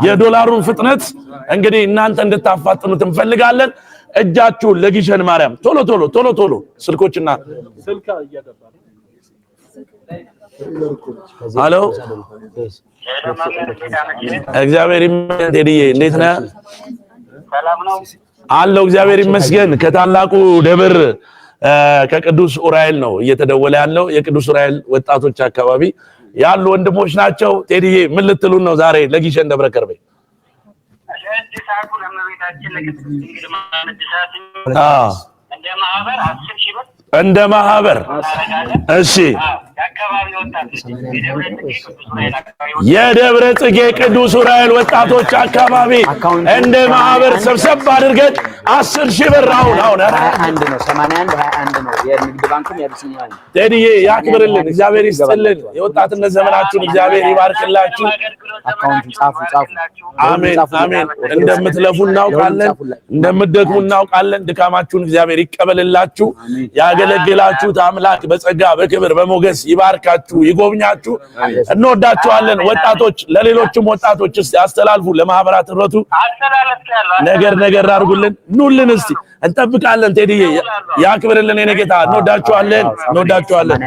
የዶላሩን ፍጥነት እንግዲህ እናንተ እንድታፋጥኑት እንፈልጋለን። እጃችሁን ለግሸን ማርያም ቶሎ ቶሎ ቶሎ ቶሎ ስልኮችና አሎ፣ እግዚአብሔር ይመስገን። ቴዲዬ እንዴት ነህ? አለው እግዚአብሔር ይመስገን። ከታላቁ ደብር ከቅዱስ ኡራኤል ነው እየተደወለ ያለው። የቅዱስ ኡራኤል ወጣቶች አካባቢ ያሉ ወንድሞች ናቸው። ቴዲዬ ምን ልትሉን ነው ዛሬ ለግሸን ደብረ ከርቤ? እንደ ማህበር እሺ፣ የደብረ ጽጌ ቅዱስ ኡራኤል ወጣቶች አካባቢ እንደ ማህበር ሰብሰብ አድርገን 10,000 ብር አሁን አሁን 21 ነው፣ 81 21 ነው። የንግድ ባንክም የአቢሲኒያ ነው። ቴዲዬ ያክብርልን፣ እግዚአብሔር ይስጥልን። የወጣትነት ዘመናችሁን እግዚአብሔር ይባርክላችሁ። አካውንቱን ጻፉ ጻፉ። አሜን አሜን። እንደምትለፉ እናውቃለን፣ እንደምትደክሙ እናውቃለን። ድካማችሁን እግዚአብሔር ይቀበልላችሁ። ያገለግላችሁት አምላክ በጸጋ በክብር በሞገስ ይባርካችሁ፣ ይጎብኛችሁ። እንወዳችኋለን ወጣቶች። ለሌሎችም ወጣቶች እስቲ አስተላልፉ። ለማህበራት ህብረቱ ነገር ነገር አድርጉልን፣ ኑልን፣ እስቲ እንጠብቃለን። ቴዲዬ ያክብርልን የኔ ጌታ። እንወዳችኋለን፣ እንወዳችኋለን።